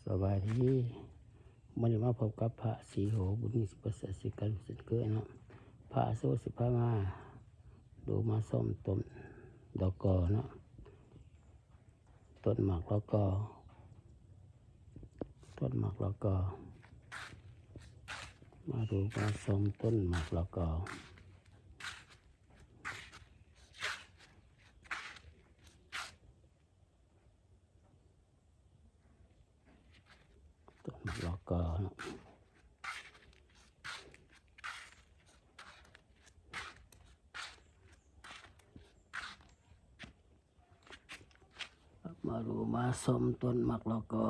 ສະບາຍດີ ມື້ນີ້ມາພົບກັບພະສີໂຫ ບຸນມີ ສຸປະເສີດ ເຊັ່ນເຄີຍເນາະ. ພະສີໂຫຊິພາມາດູມາຊົມຕົ້ນດອກກໍເນາະ, ຕົ້ນໝາກລະກໍ ຕົ້ນໝາກລະກໍ ມາດູມາຊົມຕົ້ນໝາກລະກໍ. ຕົ້ນໝາກລະກໍເນາະ ມາດູມາຊົມຕົ້ນໝາກລະກໍ.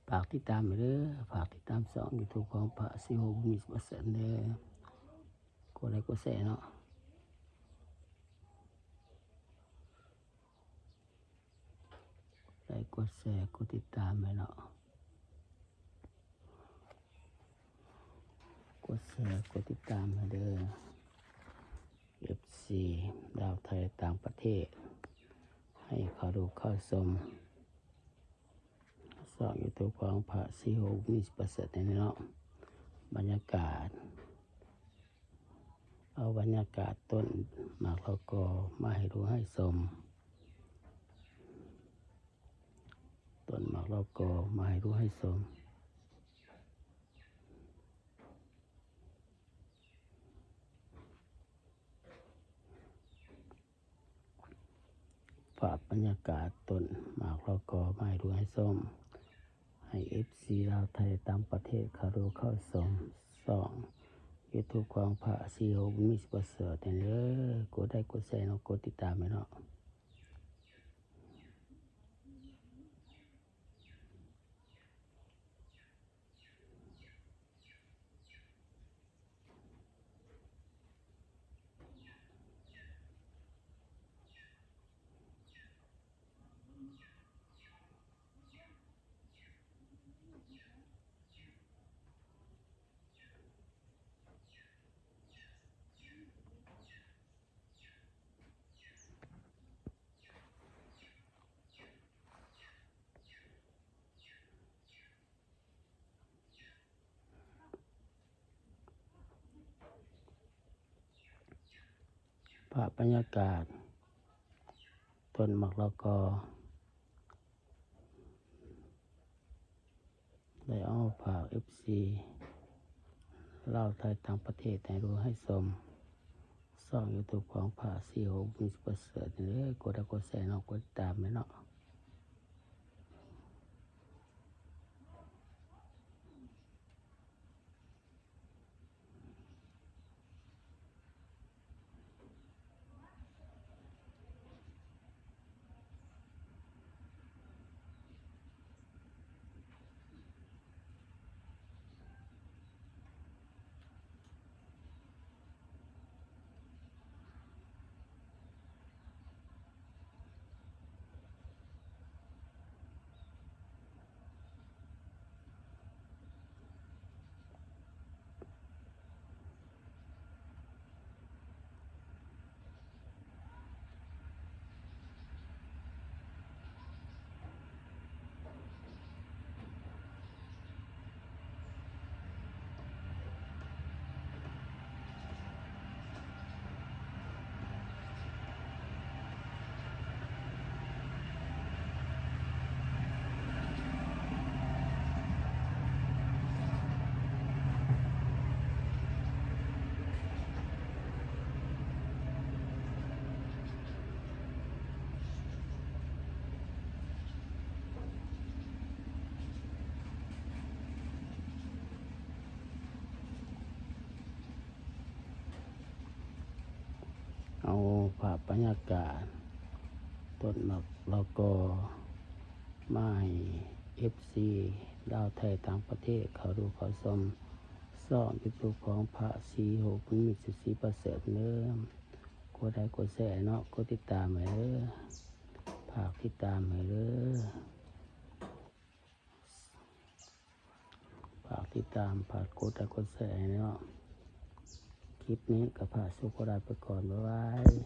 ຝາກຕິດຕາມເດີ ຝາກຕິດຕາມຊ່ອງຢູທູບຂອງພະສີໂຫ ບຸນມີ ສຸປະເສີດເດີ. ກົດໄລກ໌ກົດແຊເນາະ ໄລກ໌ກົດແຊ ກົດຕິດຕາມໃຫ້ເນາະ ກົດແຊ ກົດຕິດຕາມໃຫ້ເດີ ເອັຟຊີ ລາວ ໄທ ຕ່າງປະເທດ ໃຫ້ເຂົ້າດູເຂົ້າຊົມ ຊ່ອງຢູທູບຂອງພະສີໂຫ ບຸນມີ ສຸປະເສີດນີ້ເນາະ. ບັນຍາກາດ ເອົາບັນຍາກາດຕົ້ນໝາກລະກໍມາໃຫ້ດູໃຫ້ຊົມ ຕົ້ນໝາກລະກໍມາໃຫ້ດູໃຫ້ຊົມ. ພາບບັນຍາກາດຕົ້ນໝາກລະກໍມາໃຫ້ດູໃຫ້ຊົມ ໃຫ້ເອັຟຊີລາວ ໄທ ຕ່າງປະເທດເຂົ້າດູເຂົ້າຊົມຊ່ອງຢູທູບຂອງພະສີໂຫ ບຸນມີ ສຸປະເສີດນີ້ເດີ. ກົດໄລກ໌ກົດແຊເນາະ ກົດຕິດຕາມໄວ້ເນາະ. ພາບບັນຍາກາດຕົ້ນໝາກລະກໍ ໄດ້ເອົາມາຝາກເອັຟຊີລາວ ໄທ ຕ່າງປະເທດໃຫ້ດູໃຫ້ຊົມ ຊ່ອງຢູທູບຂອງພະສີໂຫ ບຸນມີ ສຸປະເສີດນີ້ເດີ. ກົດໄລກ໌ກົດແຊເນາະ ກົດຕິດຕາມໄວ້ເນາະ. ເອົາພາບບັນຍາກາດຕົ້ນໝາກລະກໍມາໃຫ້ເອັຟຊີ ລາວໄທຕ່າງປະເທດ ເຂົ້າດູເຂົ້າຊົມຊ່ອງຢູທູບຂອງພະສີໂຫ ບຸນມີ ສິບສີ່ປະເສີດເດີ. ກົດໄລກົດແຊເນາະ ກົດຕິດຕາມໃຫ້ເດີ ຝາກຕິດຕາມໃຫ້ເດີ ຝາກຕິດຕາມ ຝາກກົດໄລກົດແຊໃຫ້ເນາະ. ຄລິບນີ້ກໍພາສູ່ກັນໄປກ່ອນ ບາຍບາຍ.